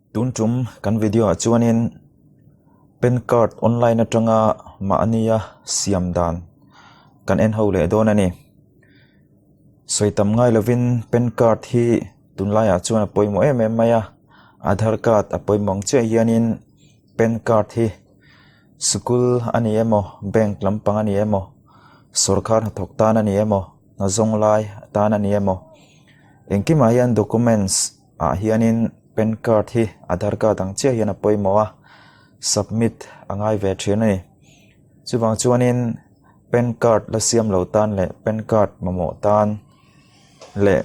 Tun tum kan video ah chuanin pen card online atanga mahnia siam dan kan en ho leh dawn a ni. Sawi tam ngai lovin pen card hi tunlaiah chuan a pawimawh em em mai a, aadhar card a pawimawh ang chiah hianin pen card hi sikul a ni emaw bank lampang a ni emaw sawrkar hnathawk tan a ni emaw hna zawng lai tan a ni emaw engkimah hian documents ah hianin pen card hi aadhar card ang chiah hian a pawimawh a submit a ngai ve thin a ni chuvang chuanin pen card la siam lo tan leh pen card mamawh tan leh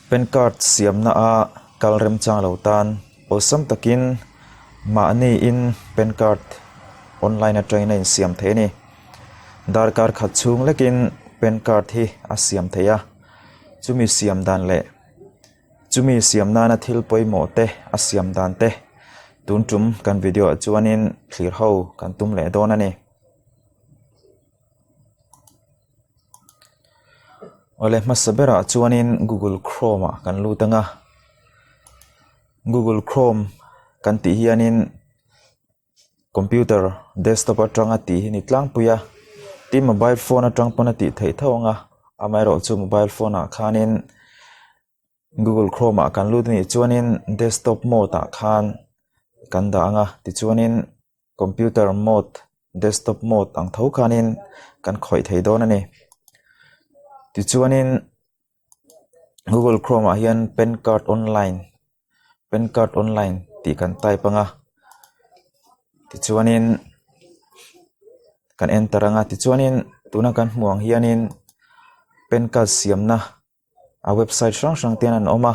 pen card siamna a kal remchang lo tan awlsam takin mahni in pen card online atangin a insiam thei a ni darkar khat chhung lekin pen card hi a siam thei a chumi siam dan leh chumi siam nana thil pawimawh te a siam dan te tun tum kan video ah chuanin thlir ho kan tum leh dawn a ni. Awle hmasa berah chuanin google chrome ah kan lut ang a google chrome kan tih hianin computer desktop atanga tih hi ni tlangpui a tin mobile phone atang pawn a tih theih tho ang a amaherawhchu mobile phone ah khanin google chrome ah kan lut anih chuanin desktop mode ah khan kan dah ang a tichuanin computer mode desktop mode ang tho khanin kan khawih thei dawn a ni tichuanin google chrome ah hian pan card online pan card online tih kan type ang a tichuanin kan enter ang a tichuanin tuna kan hmuh ang hianin pan card siamna a website hrang hrang te an awm a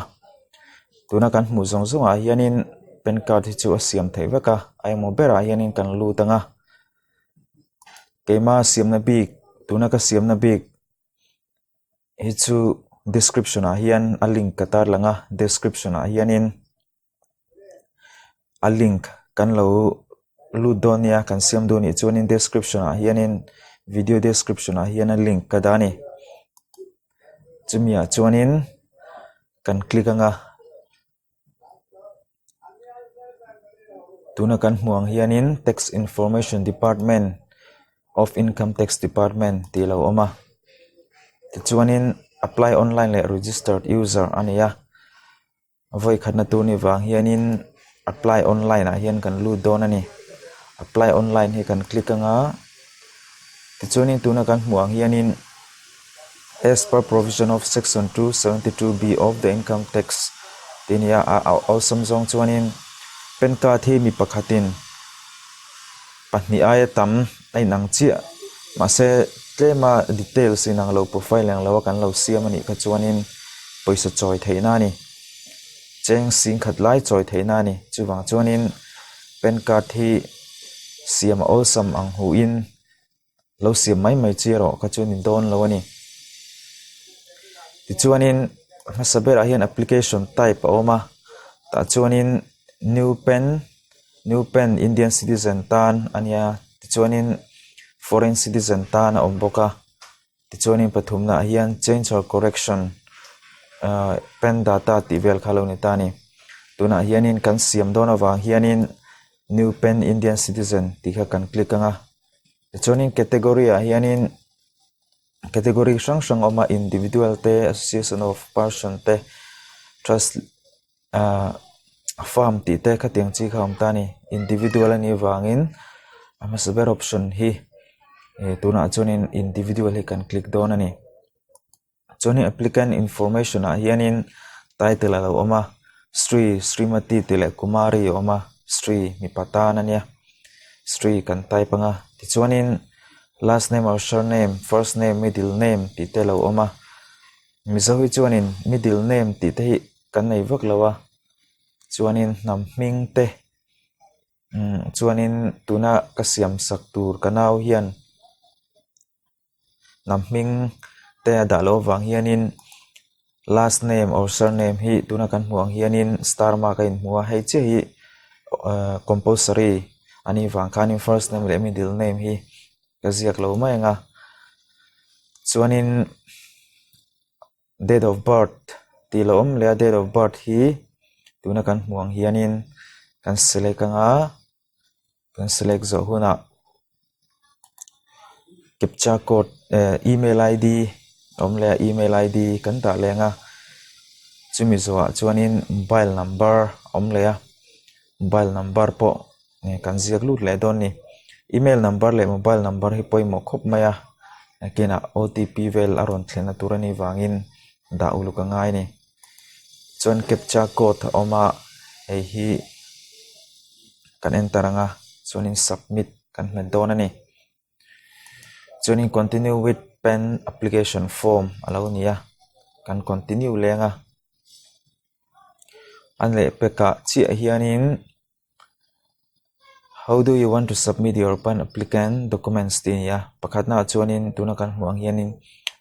tuna kan hmuh zawng zawng ah hianin pan card hi chu a siam theih vek a a emaw berah hianin kan lut ang a keima siamna bik tuna ka siamna bik hi chu description ah hian a link ka tar lang a description ah hianin a link kan lo lut dawn nia kan siam dawn nih chuanin description ah hianin video description ah hian a link ka dah a ni chumi ah chuanin kan click ang a. Tuna kan hmuh ang hianin tax information department of income tax department tih a lo awm a tichuanin apply online leh registered user a ni a vawi khatna tur ni vang hianin apply online ah hian kan lut dawn a ni apply online hi kan click anga tichuanin tuna kan hmuh ang hianin as per provision of section 272b of the income tax tih a ni a a awlsam zawng chuanin pan card hi mi pakhatin pahnih aia tam a inang chiah mahse tlema details inang lo profile ang lo a kan lo siam a nih kha chuanin pawisa chawi theihna a ni cheng sing khat lai chawi theihna a ni chuvang chuanin pan card hi siam a awlsam ang huin lo siam mai mai chi erawh kha chu a ni dawn lo a ni tichuanin hmasa berah hian application type a awm a tah chuanin new pen new pen indian citizen tan a nia tichuanin foreign citizen tan a awm bawk a tichuanin pathumna ah hian change or correction ahh pen data tih vel kha a lo ni ta a ni tunah hianin kan siam dawn avang hianin new pen indian citizen tih kha kan click ang a. Tichuanin category ah hianin category hrang hrang a awm a individual te association of person te trust ahh farm tih te khatiang chi kha a awm ta a ni individual a nih avangin a hmasa ber option hi ih tunah chuanin individual hi kan click dawn a ni. Chuanin applicant information ah hianin title a lo awm a Sri Srimati tih leh Kumari a awm a Sri mipa tan a nia Sri kan type ang a tichuanin last name or surname first name middle name tih te a lo awm a mizo hi chuanin middle name tih te hi kan nei vak lo a chuanin hnam hming te umm chuanin tuna ka siam sak tur ka nau hian. Hnam hming te a dah loh avang hianin last name or surname hi tuna kan hmuh ang hianin star mark a inhmu a hei chiah hi ahh compulsory a nih vang khanin first name leh middle name hi ka ziak lo mai ang a chuanin date of birth tih lo awm leh a date of birth hi. Tuna kan hmuh ang hianin kan select anga kan select zawh hunah captcha code eh email id a awm leh a email id kan dah leh ang a chumi zawhah chuanin mobile number a awm leh a mobile number pawh kan ziak lut leh dawn a ni. Email number leh mobile number hi pawimawh khawp mai a nakinah otp vel a rawn thlenna tur a nih vangin dah uluk a ngai a ni. Chuan captcha code a awm a hei hi kan enter ang a chuanin submit kan hmet dawn a ni. Chuanin continue with pan application form a lo ni a kan continue leng a a lehpekah chiah hianin. How do you want to submit your PAN applicant documents tih a ni a pakhatna ah chuanin tuna kan hmuh ang hianin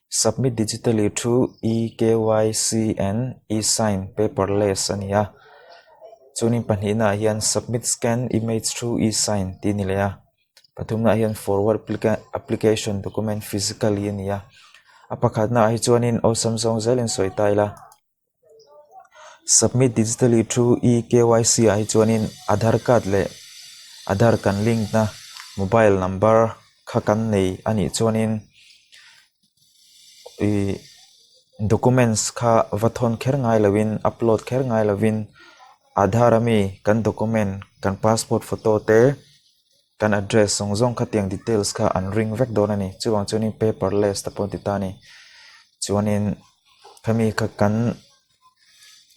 submit digitally through ekyc and esign paperless a ni a chuanin pahnihna ah hian submit scan image through esign tih a ni leh a pathumna ah hian forward application document physically a ni a a pakhatna ah hi chuanin awlsam zawng zelin sawi ta ila. Submit digitally through ekyc ah hi chuanin aadhar card leh aadhar kan link na mobile number kha kan nei a nih chuanin ihh documents kha va thawn kher ngai lovin upload kher ngai lovin aadhar ami kan document kan passport photo te kan address zawng zawng khatiang details kha an ring vek dawn a ni chuvang chuanin paperless te pawh an ti ta a ni chuanin khami kha kan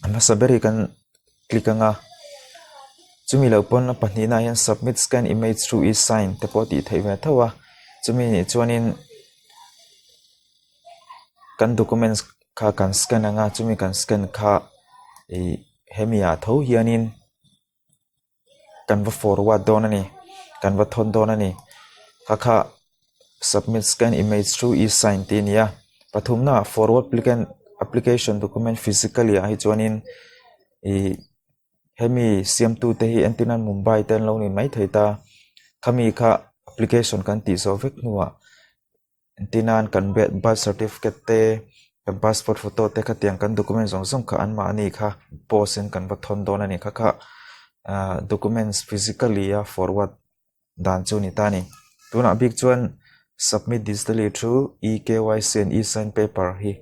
a hmasa ber hi kan click ang a chumi loh pawn a pahnihna ah hian submit scan image through e sign te pawh a tih theih ve tho a chumi nih chuanin kan documents kha kan scan ang a chumi kan scan kha ih hemi ah tho hianin. Kan va forward dawn a ni kan va thawn dawn a ni kha kha submit scan image through e sign tih a ni a pathumna ah forward application document physically ah hi chuanin ih hemi siamtu te hi entir nan mumbai te an lo ni maithei ta khami kha application kan tih zawh vek hnuah. Entir nan kan birth certificate te kan passport photo te khatiang kan document zawng zawng kha anmahni kha post in kan va thawn dawn a ni kha kha ahh documents physically a forward dan chu a ni ta a ni tunah bik chuan submit digitally through e k y c and e sign paper hi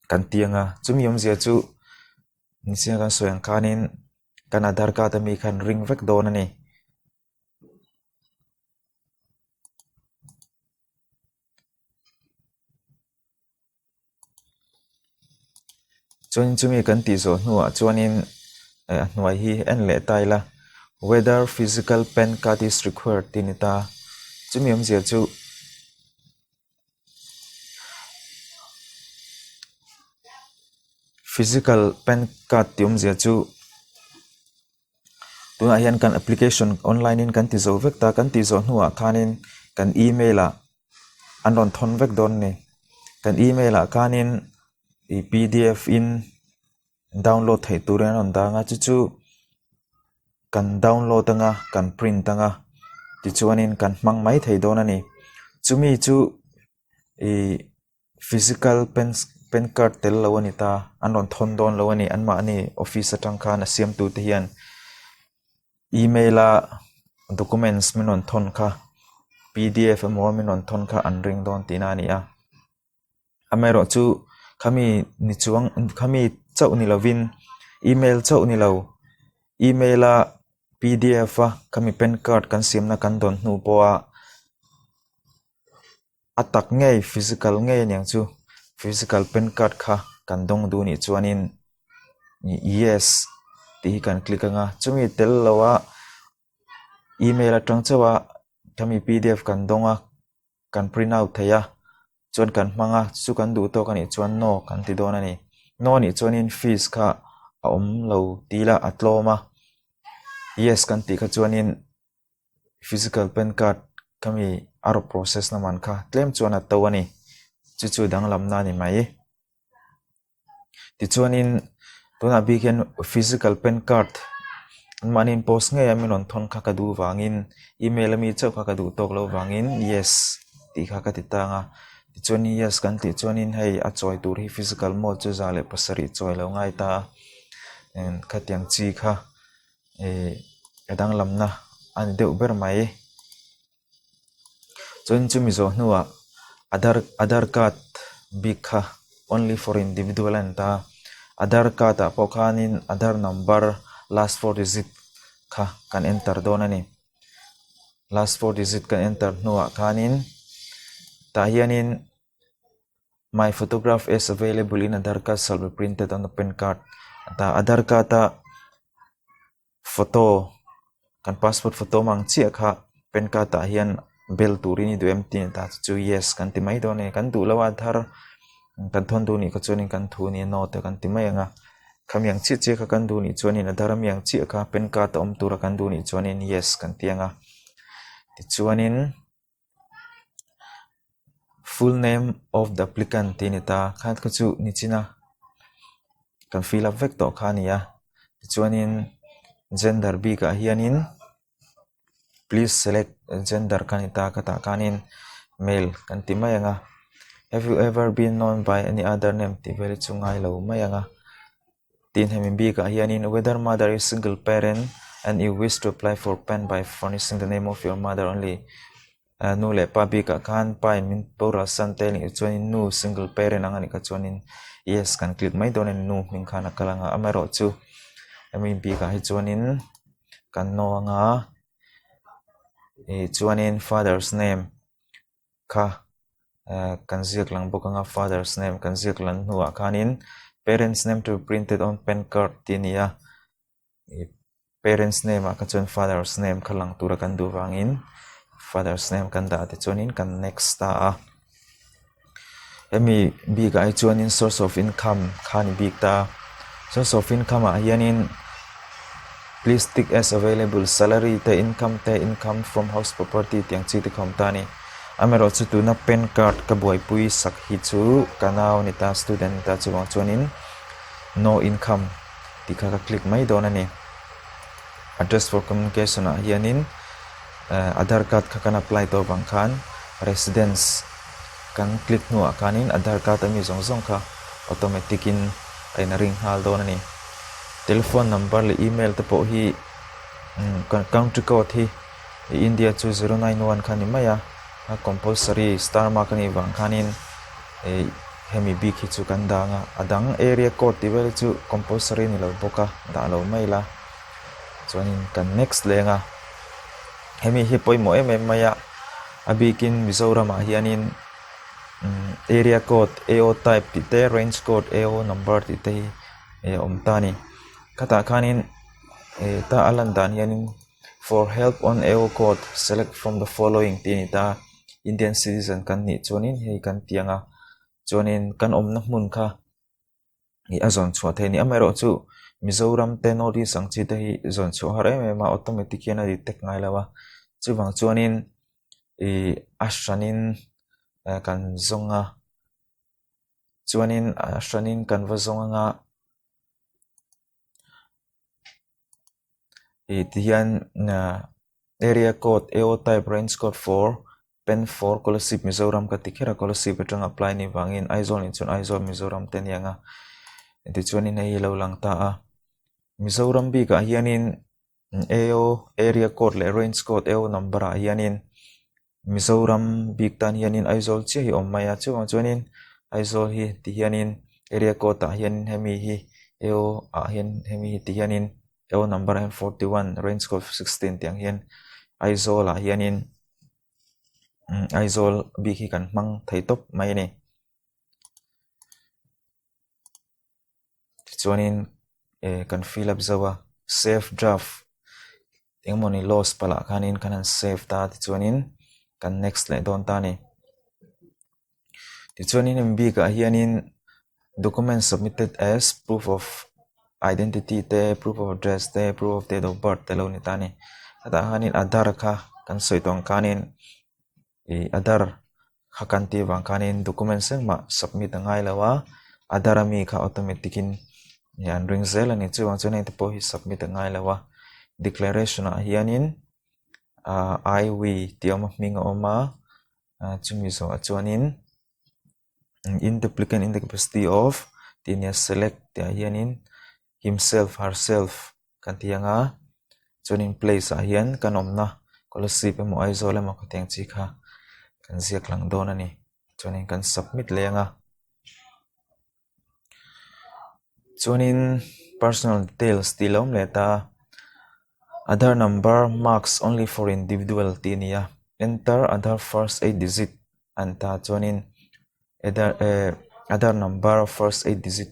kan ti ang a chumi awmzia chu nisiang kan sawi ang khanin kan aadhar card ami khan ring vek dawn a ni. Chuanin chumi kan tih zawh hnuah chuanin eh a hnuai hi en leh ta ila whether physical pan card is required tih a ni ta chumi awmzia chu physical pan card tih awmzia chu. Tunah hian kan application online in kan ti zo vek ta kan tih zawh hnuah khanin kan email ah an rawn thawn vek dawn a ni kan email ah khanin ih pdf in download theih turin an rawn dang a chu chu kan download anga kan print anga tichuanin kan hmang mai thei dawn a ni chumi chu ih. Physical pen pan card tel lo a ni ta an rawn thawn dawn lo a ni anmahni office atang khan a siamtu te hian email a documents min rawn thawn kha pdf emaw min rawn thawn kha an ring dawn tihna a ni a amaherawh chu khami ni chuang khami chauh ni lovin email chauh ni lo email a pdf a khami pan card kan siamna kan dawn hnu pawha. A tak ngei physical ngei aniang chu physical pan card kha kan dawng duh anih chuanin yes tih hi kan click anga chumi tel lo a email atang chauh a khami pdf kan dawng a kan print out thei a chuan kan hmang a chu kan duh tawk anih chuan no kan ti dawn a ni no anih chuanin fees kha a awm lo tih ila a tlawm a yes kan tih kha chuanin. Physical pan card khami a raw process na man kha tlem chuan a to a ni chu chu danglamna a ni mai tichuanin tunah bik hian physical pan card anmahni in post ngei a min rawn thawn kha ka duh vangin email ami chauh kha ka duh tawk loh vangin yes tih kha ka ti tang a tichuanin yes kan tih chuanin hei a chawi tur hi physical mode chu 107 chawi lo ngai ta a. Khatiang chi kha ih a danglamna a ni deuh ber mai. Chuan chumi zawh hnuah Aadhaar Aadhaar card bik kha only for individual a ni ta a. Aadhaar card ah pawh khanin Aadhaar number last four digit kha kan enter dawn a ni. Last four digit kan enter hnuah khanin tah hianin My photograph is available in Aadhaar card shall be printed on the pan card tah Aadhaar card a photo kan passport photo awm ang chiah kha pan card ah hian bel turin i duh em tih tah chu yes kan ti mai dawn a ni kan duh loh a Aadhaar kan thawn duh nih kha chuanin kan thu nia no te kan ti mai ang a khami ang chiah chiah kha kan duh nih chuanin Aadhaar ami ang chiah kha pan card a awm tura kan duh nih chuanin yes kan ti ang a tichuanin. Full name of the applicant tih a ni ta kha kha chu nichina kan fill up vek tawh kha a ni a tichuanin gender bikah hianin please select gender kha a ni ta khatah khanin male kan ti mai ang a have you ever been known by any other name tih vel hi chu ngai lo mai ang a. Tin hemi bikah hianin whether mother is single parent and you wish to apply for pen by furnishing the name of your mother only ah nu leh pa bikah khan pa in min boral san te anih chuanin nu single parent ang anih kha chuanin yes kan click mai dawn a ni nu hming khan a kal ang a amaherawhchu hemi bikah hi chuanin kan no anga ih chuanin father's name. Kha eh kan ziak lang bawk anga father's name kan ziak lan hnuah khanin parents name to be printed on pan card tih a ni a ih parents name ah kha chuan father's name kha lang tura kan duh vangin father's name kan dah te chuanin kan next ta a hemi bikah hi chuanin source of income kha a ni bik ta a source of income ah hianin please tick as available salary te income te income from house property tih ang chi te kha a awm ta a ni. Amaherawhchu tuna pan card ka buaipui sak hi chu ka nau a ni ta student a ni ta chuvang chuanin no income tih kha ka click mai dawn a ni. Address for communication ah hianin eh aadhar card kha kan apply tawh avang khan residence kan click hnuah khanin aadhar card ami zawng zawng kha automatic in a in ring nghal dawn a ni. Telephone number leh email te pawh hi country code hi. India chu 091 kha a ni mai a a compulsory star mark a nih vang khanin ih hemi bik hi chu kan dang a a dang area code tih vel hi chu compulsory a ni lo bawk a dah lo mai ila chuanin kan next leng a hemi hi pawimawh em em mai a a bikin Mizoram ah hianin umm area code AO type tih te range code AO number tih te hi a awm ta a ni khatah khanin ih ta a lan dan hianin. For help on AO code, select from the following tih a ni ta. Indian citizen kan nih chuanin hei kan ti ang a, chuanin kan awmna hmun kha ih a zawn chhuah theih a ni. Amaherawhchu Mizoram te North East ang chi te hi zawn chhuah har em em a, automatic hian a detect ngai lo a. Chuvang chuanin ih a hranin kan zawng a, chuanin a hranin kan va zawng ang a. Ih ti hian ah area code AO type range code for pen for Kolasib Mizoram ka ti kher a Kolasib atanga apply anih vangin Aizawl nih chuan Aizawl Mizoram te a ni ang a tichuanin hei hi a lo lang ta a Mizoram bikah hianin AO area code leh range code AO number ah hianin. Mizoram bik tan hianin Aizawl chiah hi a awm mai a chuvang chuanin Aizawl hi ti hianin area code ah hianin hemi hi AO ah hian hemi hi ti hianin AO number ah hian 41 range code 16 tih ang hian Aizawl ah hianin Aizawl bik hi kan hmang thei tawp mai a ni. Tichuanin eh kan fill up zo a save draft engmawni lost palh ah khanin kan han save ta tichuanin kan next leh dawn ta a ni. Tichuanin hemi bikah hianin document submitted as proof of identity te proof of address te proof of date of birth te a lo ni ta a ni. Hetah hianin aadhar kha kan sawi tawh ang khanin. Ih Aadhar kha kan tih avang khanin documents engmah submit a ngai lo a Aadhar ami kha automatic in ih an ring zel a ni chuvang chuan heng te pawh hi submit a ngai lo a declaration ah hianin ah I we tih a awm a hming a awm a ah chumi zawhah chuanin in the applicant in the capacity of tih nia select tih ah hianin. Himself, herself kan ti ang a, chuanin place ah hian kan awmna Kolasib emaw Aizawl emaw khatiang chi kha kan ziak lang dawn a ni. Chuanin kan submit leh ang a. Chuanin personal details tih lo awm leh ta a, Aadhaar number marks only for individual tih a ni a, enter Aadhaar first 8 digit a ni ta chuanin Aadhaar eh Aadhaar number first 8 digit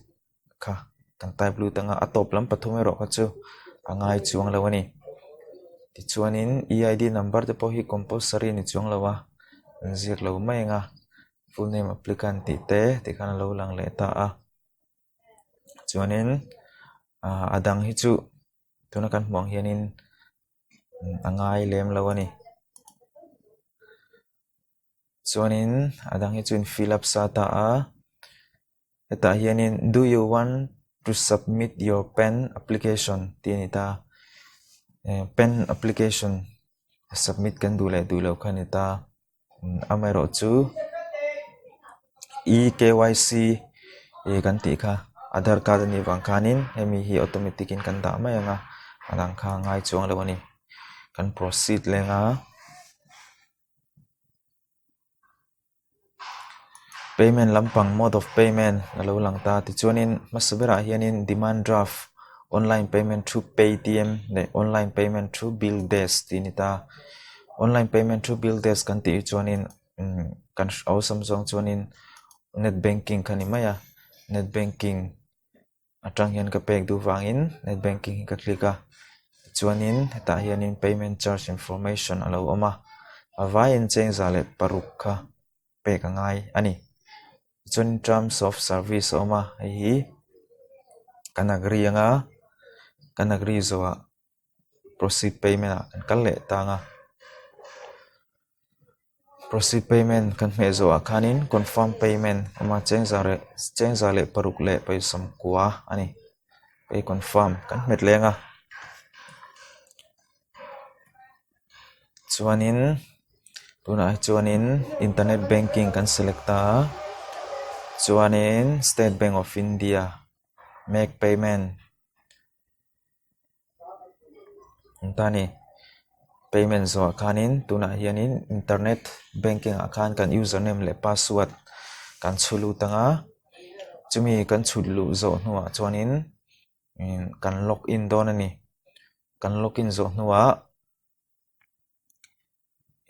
kha kan type lut ang a, a tawp lam pathum erawh kha chu a ngai chuang lo a ni. Tichuanin E_I_D number te pawh hi compulsory a ni chuang lo a, an ziak lo mai ang a. Full name applicant tih te tikhan a lo lang leh ta a chuanin ah a dang hi chu tuna kan hmuh ang hianin a ngai lem lo a ni chuanin a dang hi chu in fill up sa ta a hetah hianin do you want to submit your pen application tih a ni ta eh pen application submit kan duh leh duh loh kha a ni ta. Amaherawh chu EKYC ih kan tih kha Aadhaar card a nih vang khanin hemi hi automatic in kan dah mai ang a a dang kha a ngai chuang lo a ni kan proceed leng a payment lampang mode of payment a lo lang ta tichuanin hmasa berah hianin demand draft online payment through paytm leh online payment through bill desk tih a ni ta. Online payment through bill desk kan tih hi chuanin umm kan awlsam zawng chuanin net banking kha a ni mai a net banking atang hian ka pek duh vangin net banking hi ka click a tichuanin hetah hianin payment charge information a lo awm a a vaiin chengza leh paruk kha pek a ngai a ni chuan terms of service a awm a hei hi kan agree anga kan agree zawhah. Proceed payment ah kan kal leh tang a proceed payment kan hmeh zawh ah khanin confirm payment a awm a chengza leh paruk leh pawisa kua a ni hei confirm kan hmet leng a chuanin tunah hi chuanin internet banking kan select ta a chuanin state bank of India make payment. Ta ni payment zawhah khanin tunah hianin internet banking ah khan kan username leh password kan chhu lut ang a chumi kan chhut luh zawh hnuah chuanin kan log in dawn a ni kan log in zawh hnuah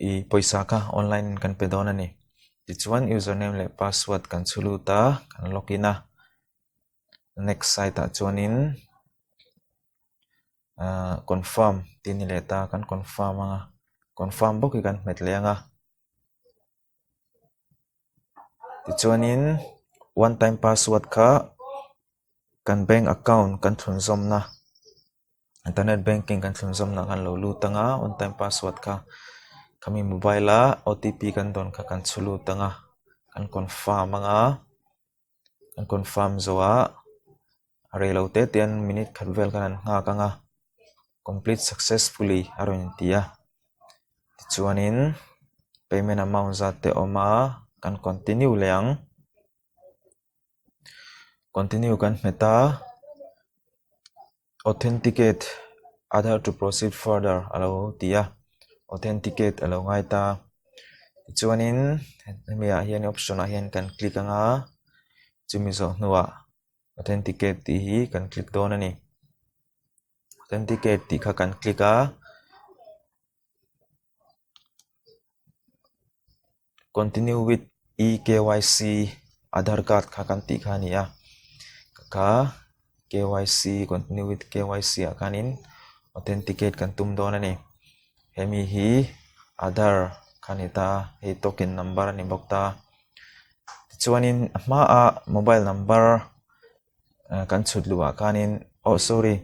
ih pawisa kha online in kan pe dawn a ni tichuan username leh password kan chhu lut a kan log in a next site ah chuanin ahh confirm tih a ni leh ta kan confirm ang a confirm bawk hi kan hmet leh ang a tichuanin one time password kha kan bank account kan thlunzawmna internet banking kan thlunzawmna khan lo lut ang a one time password kha khami mobile a O_T_P kan dawn kha kan chhu lut ang a kan confirm ang a. An confirm zawh ah a rei lo te te an minute khat vel khan an nghak ang a complete successfully a rawn inti a tichuanin payment amount zat te a awm a kan continue leh ang continue kan hmet a. Authenticate Aadhaar to proceed further a lo ti a authenticate a lo ngai ta tichuanin hemi ah hian option ah hian kan click ang a chumi zawh hnuah authenticate tih hi kan click dawn a ni authenticate tih kha kan click a. Continue with eKYC Aadhaar card kha kan tih kha a ni a kha KYC continue with KYC ah khanin authenticate kan tum dawn a ni hemi hi Aadhaar kha a ni ta a hei token number a ni bawk ta tichuanin a hmaah mobile number kan chhut luh ah khanin oh sorry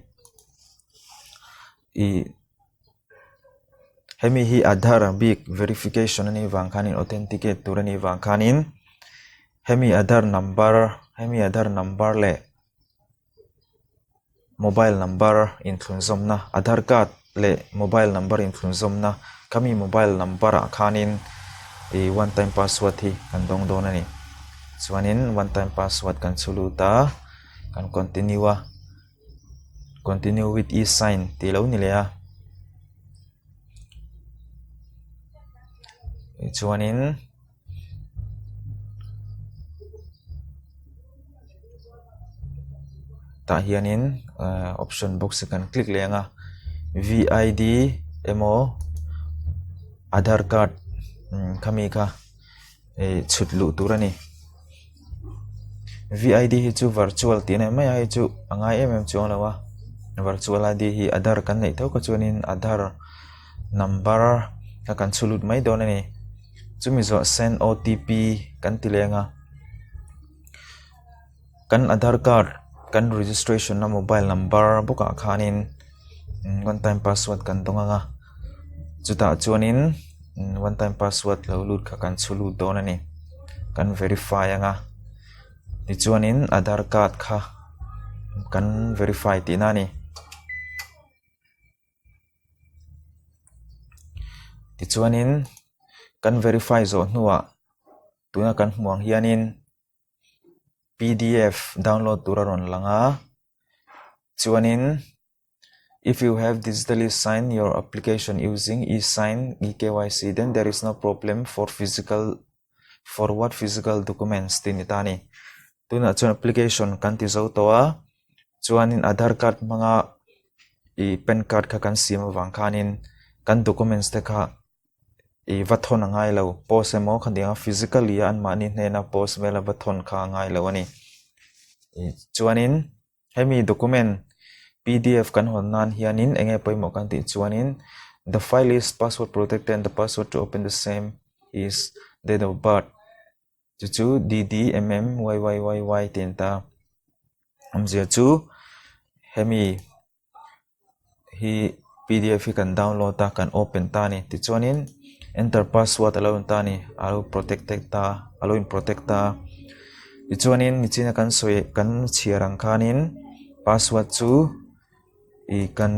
ih. Hemi hi Aadhaar bik verification a nih vang khanin authenticate tur a nih vang khanin hemi Aadhaar number hemi Aadhaar number leh mobile number inthlunzawmna Aadhaar card leh mobile number inthlunzawmna khami mobile number ah khanin ih one time password hi kan dawng dawn a ni chuanin one time password kan chhu lut a kan continue a. Continue with e-sign tih lo ni leh a. Tichuanin tah hianin ahh option box hi kan click leh ang a V I D emaw aadhar card khami kha ih chhut luh tur a ni. V I D hi chu virtual tih a ni mai a hei chu a ngai em em chuang lo a virtual I D hi aadhar kan neih tho kha chuanin aadhar number kha kan chhu lut mai dawn a ni chumi zawh send O T P kan ti leng a kan aadhar card kan registration na mobile number bawkah khanin one time password kan dawng ang a chutah chuanin one time password lo lut kha kan chhu lut dawn a ni kan verify ang a tichuanin aadhar card kha kan verify tihna a ni. Tichuanin kan verify zawh hnuah tuna kan hmuh ang hianin P D F download tur a rawn lang a chuanin if you have digitally sign your application using e sign e K Y C then there is no problem for physical forward physical documents tih a ni ta a ni tunah chuan application kan ti zo tawh a chuanin aadhar card hmanga ih pan card kha kan siam avang khanin kan documents te kha ih va thawn a ngai lo post emaw khatiang a physically a anmahni hnena post vela va thawn kha a ngai lo a ni ih chuanin hemi document P D F kan hawn nan hianin eng nge pawimawh kan tih chuanin the file is password protected and the password to open the same is date of birth chu chu D D M M Y Y Y Y tih a ni ta awmzia chu hemi. Hi pdf hi kan download a kan open ta a ni tichuanin enter password a lo in ta a ni a lo protected ta a lo in protect ta tichuanin nichina kan sawi kan chhiar ang khanin password chu ih kan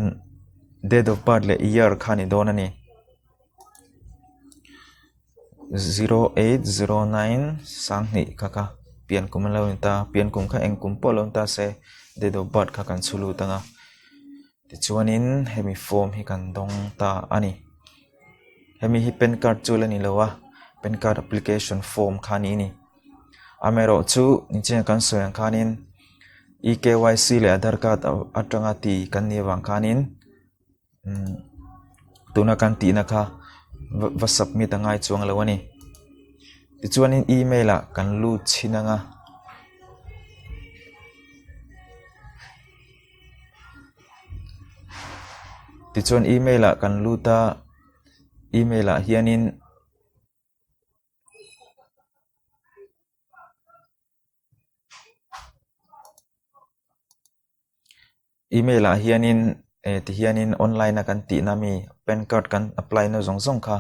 date of birth leh year kha a ni dawn a ni. 0809 sanghnih kha kha pian kum an lo ni ta pian kum kha eng kum pawh lo ni ta se date of birth kha kan chhu lut ang a tichuanin hemi form hi kan dawng ta a ni hemi hi pan card chu la ni lo a pan card application form kha a ni a ni amaherawh chu nichina kan sawi ang khanin e k y c leh aadhar card atanga ti kan nih avang khanin. Umm tuna kan tihna kha va submit a ngai chuang lo a ni tichuanin email ah kan lut chhin ang a. Tichuan email ah kan lut a email ah hianin. Email ah hianin eh ti hianin online a kan tihna mi pan card kan apply na zawng zawng kha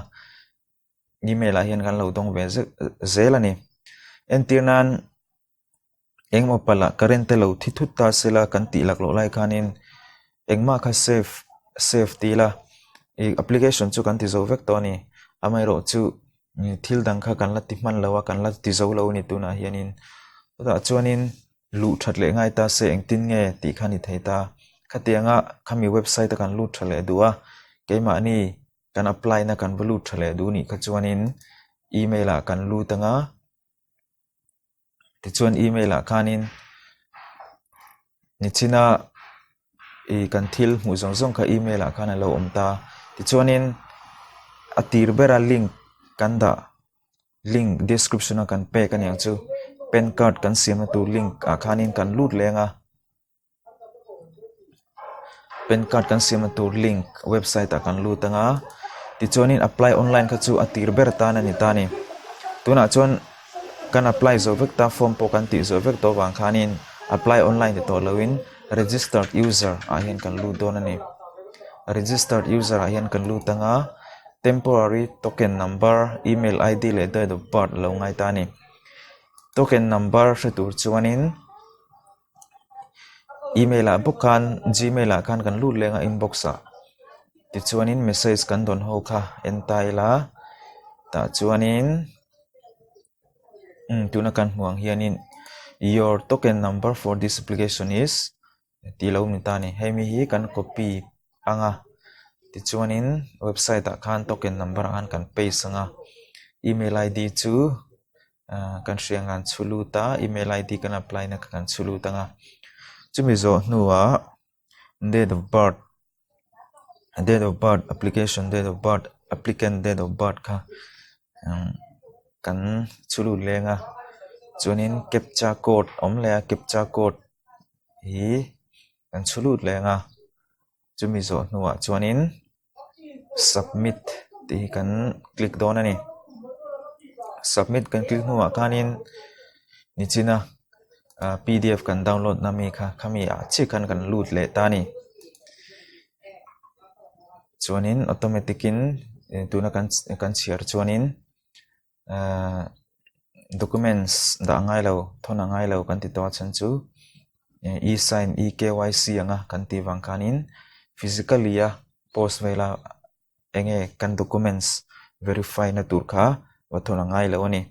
email ah hian kan lo dawng ve zeuh zel a ni. Entir nan engemaw palh ah current te lo thi thut ta sela kan tih lak loh lai khanin engmah kha save save ti ila ih application chu kan ti zo vek tawh a ni amaherawh chu thil dang kha kan la ti hman lo a kan la ti zo lo a ni tunah hianin chutah chuanin. Luh that leh ngai ta se engtin nge tih kha ni thei ta. Khatianga khami website a kan lut tha leh duh a, keimahni kan apply na kan va lut tha leh duh nih kha chuanin email ah kan lut anga tichuan email ah khanin nichina ih kan thil hmuh zawng zawng kha email ah khan a lo awm ta. Tichuanin a tir bera link kan dah. Link description a kan pek a niang chu pan card kan siamna tur link ah khanin kan lut leng a pan card kan siamna tur link website ah kan lut ang a tichuanin apply online kha chu a tir ber tan a ni ta a ni tunah chuan kan apply zawh vek ta form pawh kan tih zawh vek tawh avang khanin apply online ti tawh loin registered user ah hian kan lut dawn a ni registered user ah hian kan lut ang a. Temporary token number, email id leh date of birth lo ngai ta a ni. Token number hre tur chuanin email ah bawk khan gmail ah khan kan lut leng a inbox ah tichuanin message kan dawn ho kha en ta ila tah chuanin umm tuna kan hmuh ang hianin your token number for this application is. Tih lo ni ta a ni. Hemi hi kan copy ang a, tichuanin website ah khan token number ah khan kan paste ang a, email id chu ah kan hria ang an chhu lut a, email id kan apply na kha kan chhu lut ang a, chumi zawh hnuah date of birth date of birth application date of birth applicant date of birth kha kan chhu lut leng a, chuanin captcha code a awm leh a captcha code hi kan chhu lut leng a chumi zawh hnuah chuanin submit tih hi kan click dawn a ni submit kan click hnuah khanin nichina ah pdf kan download na mi kha khami ah chiah khan kan lut leh ta a ni chuanin automatic in tuna kan kan chhiar chuanin. Ahh documents dah ngai lo thawn a ngai lo kan ti tawh a chhan chu e sign e kyc anga kan tih vang khanin physically a post vela eng nge kan documents verify na tur kha va thawn a ngai lo a ni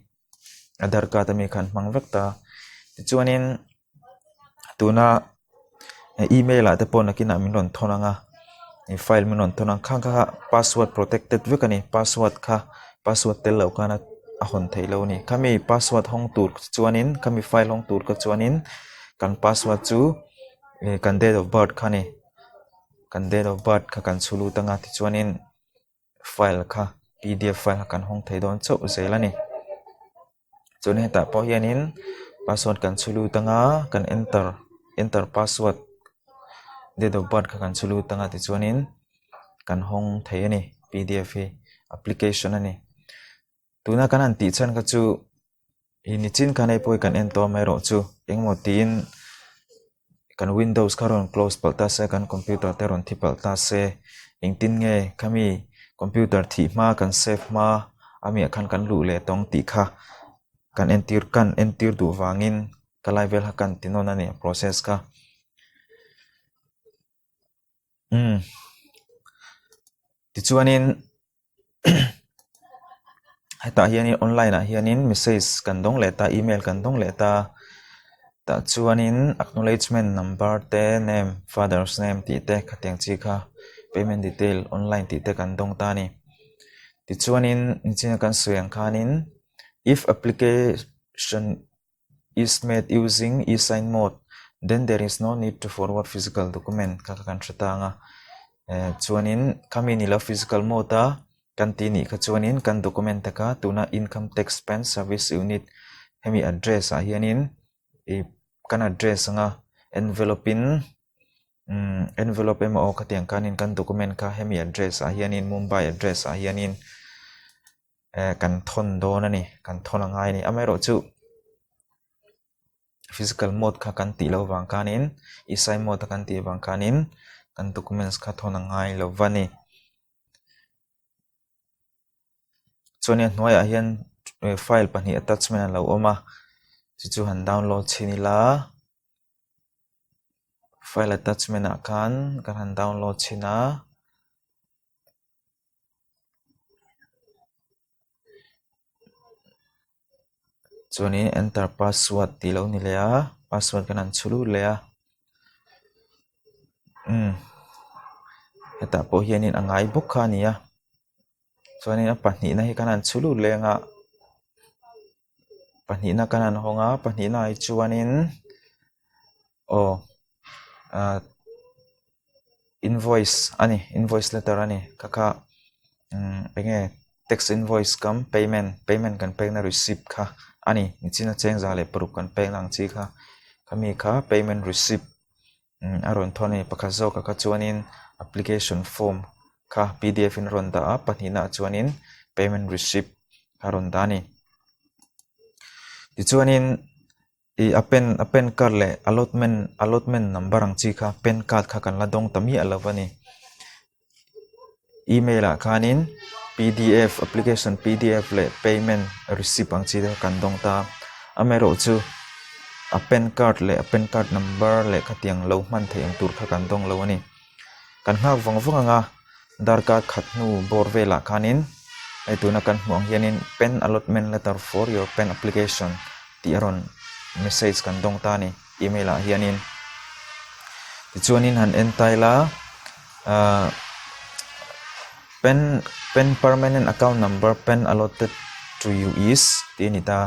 aadhar card ami khan hmang vek ta tichuanin. Tuna email ah te pawh nakinah min rawn thawn ang a ih file min rawn thawn ang khang kha password protected vek a ni password kha password tel loh khan a hawn theih loh a ni khami password hawng tur chuanin khami file hawng tur kha chuanin kan password chu ih kan date of birth kha a ni kan date of birth kha kan chhu lut ang a tichuanin. File kha pdf file kha kan hawng thei dawn chauh zel a ni chuan hetah pawh hianin password kan chhu lut anga kan enter enter password date of birth kha kan chhu lut anga tichuanin kan hawng thei a ni pdf hi application a ni tuna kan han tih chhan kha chu Ih nichin khan hei pawh hi kan en tawh amaherawh chu engemaw tiin kan windows kha rawn close palh ta se kan computer te rawn thi palh ta se engtin nge khami computer thih hma kan save hma a miah khan kan luh leh tawng tih kha kan entir kan entir duh vangin ka lai vel kha kan ti nawn a ni process kha umm tichuanin. Hetah hianin online ah hianin message kan dawng leh ta email kan dawng leh ta tah chuanin acknowledgement number te name father's name tih te khatiang chi kha payment detail online tih te kan dawng ta a ni tichuanin nichina kan sawi ang khanin if application is made using e-sign mode then there is no need to forward physical document kha kha kan hre tang a eh chuanin khami ni lo physical mode a kan tih nih kha chuanin kan document te kha tuna income tax pen service unit hemi address ah hianin ih kan address anga envelope in umm envelope emaw aw khatiang khanin kan document kha hemi address ah hianin mumbai address ah hianin. Eh kan thawn dawn a ni kan thawn a ngai a ni amaherawhchu physical mode kha kan tih loh vang khanin e-sign mode a kan tih vang khanin kan documents kha thawn a ngai lo va ni chuanin a hnuaiah hian file pahnih attachment a lo awm a chu chu han download chhin ila file attachment ah khan kan han download chhin a. Chuanin enter password tih lo ni leh a password kan han chhu lut leh a umm hetah pawh hianin a ngai bawk kha a ni a chuanin a pahnihna hi kan han chhu lut leh ang a pahnihna kan han hawng a pahnihna ah hi chuanin aw ah. Invoice a ni invoice letter a ni kha kha umm eng nge tax invoice kam payment payment kan pekna receipt kha a ni nichina chengza leh paruk kan pekna ang chi kha khami kha payment receipt umm a rawn thawn a ni pakhat zawkah kha chuanin application form kha pdf in a rawn dah a pahnihna ah chuanin payment receipt a rawn dah a ni tichuanin. Ih a pen a pen card leh allotment allotment number ang chi kha pen card kha kan la dawng ta miah lo a ni email ah khanin pdf application pdf leh payment receipt ang chi te kha kan dawng ta a amaherawhchu a pen card leh a pen card number leh khatiang lo hman theih ang tur kha kan dawng lo a ni. Kan nghak vang vang ang a, darkar khat hnu bawr velah khanin hei tuna kan hmuh ang hianin pen allotment letter for your pen application tih a rawn message kan dawng ta a ni email ah hianin. Tichuanin han en ta ila ahh pen pen permanent account number pen allotted to you is tih a ni ta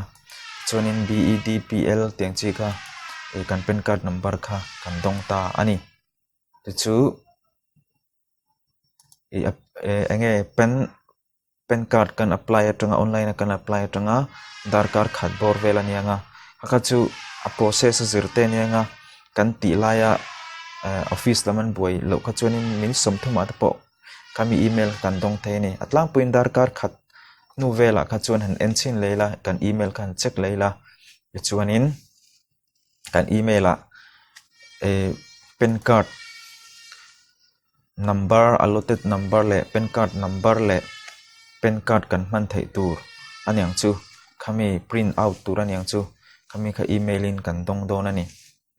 chuanin b e d p l tih ang chi kha ih kan pan card number kha kan dawng ta a ni tichu ih eng nge pen pan card kan apply atanga online a kan apply atanga darkar khat bawr vel a nia nga a kha chu a process a zir te a nia nga kan tih laia eh office lam an buai loh kha chuanin min sawmthum ah te pawh khami email kan dawng thei a ni a tlangpuiin darkar khat hnu velah kha chuan han en chhin leh ila kan email kha han check leh ila tichuanin kan email ah eh pan card number allotted number leh pan card number leh pan card kan hman theih tur a niang chu khami print out tur a niang chu khami kha email in kan dawng dawn a ni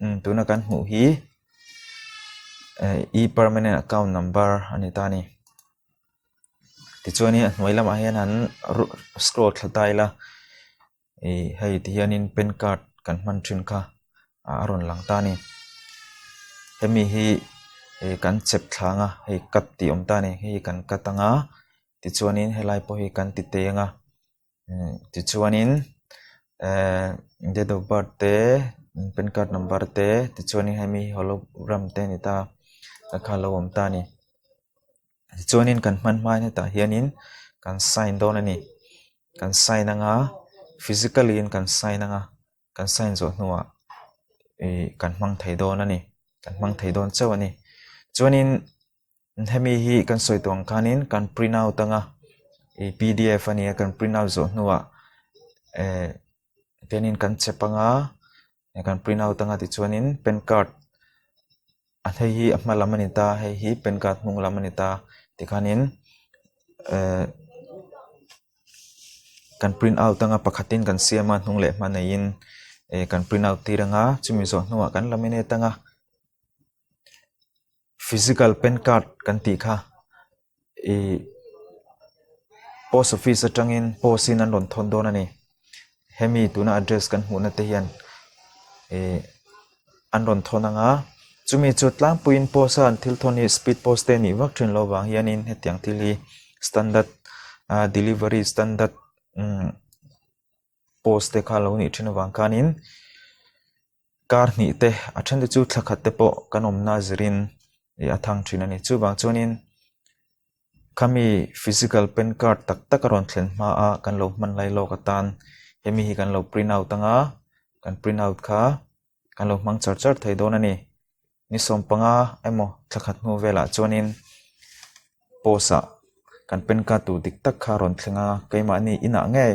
umm tuna kan hmuh hi eh e permanent account number a ni ta a ni tichuanin a hnuai lamah hian an scroll thla ta ila. Ih hei ti hianin pan card kan hman thin kha a rawn lang ta a ni hemi hi ih kan chep thla ang a hei cut tih a awm ta a ni hei kan cut ang a tichuanin helai pawh hi kan ti tei ang a tichuanin ehh date of birth te pan card number te tichuanin hemi hi hologram te a ni ta a kha a lo awm ta a ni tichuanin kan hman hma in hetah hianin kan sign dawn a ni. Kan sign anga physically in kan sign anga kan sign zawh hnuah ih kan hmang thei dawn a ni kan hmang thei dawn chauh a ni chuanin hemi hi kan sawi tawh ang khanin kan print out anga ih pdf a ni a kan print out zawh hnuah eh tianin kan chep anga kan print out anga tichuanin pan card a hei hi a hma lam a ni ta hei hi pan card hnung lam a ni ta tikhanin eh kan print out anga pakhatin kan siam a hnung leh hma neiin eh kan print out tir anga chumi zawh hnuah kan laminate anga physical pan card kan tih kha ih post office atangin post in an rawn thawn dawn a ni hemi tuna address kan hmuhna te hian ih an rawn thawn ang a chumi chu tlangpuiin post a an thil thawn hi speed post te anih vak thin loh vang hianin hetiang thil hi standard ah delivery standard umm post te kha lo nih thin avang khanin kar hnih te a then te chu thla khat te pawh kan awmna zirin ih a thang thin a ni chuvang chuanin khami physical pan card tak tak a rawn thlen hma a kan lo hman lai lawk atan hemi hi kan lo print out anga kan print out kha kan lo hmang char char thei dawn a ni ni sawmpanga emaw thla khat hnu velah chuanin post ah kan pan card tur dik tak kha a rawn thleng a keimahni inah ngei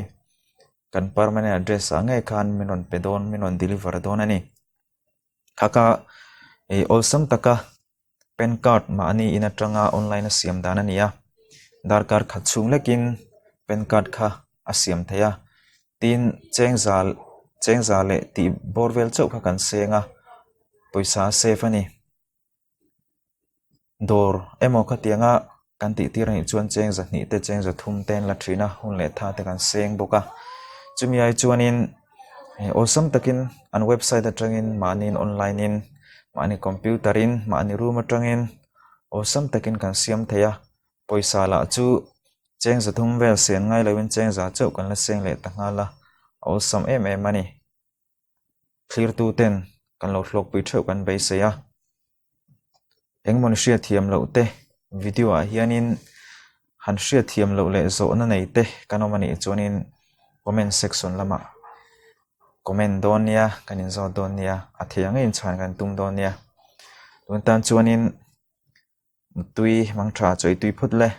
kan permanent address ah ngei khan min rawn pe dawn min rawn deliver dawn a ni kha kha ih awlsam taka pan card mahni in atanga online a siam dan a ni a darkar khat chhung hlekin pan card kha a siam thei a tin chengza chengza leh tih bawr vel chauh kha kan seng a pawisa a save a ni. Dawr emaw khatianga kan tih tir anih chuan cheng zahnih te cheng zathum te an la thin a hun leh tha te kan seng bawk a chumi ai chuanin awlsam takin an website atangin mahniin online in mahni computer in mahni room atangin awlsam takin kan siam thei a pawisa lah chu cheng zathum vel sen ngai loin cheng za chauh kan la seng leh ta nghal a awlsam em em a ni. Thlirtu ten kan lo hlawkpui theuh kan beisei a engemaw ni hriatthiam loh te video ah hianin han hriatthiam loh leh zawhna nei te kan awm anih chuanin comment section lamah comment dawn nia kan inzawt dawn nia a thei ang ngeiin chhan kan tum dawn nia tun tan chuanin tui mang tha chawi tui phawt le.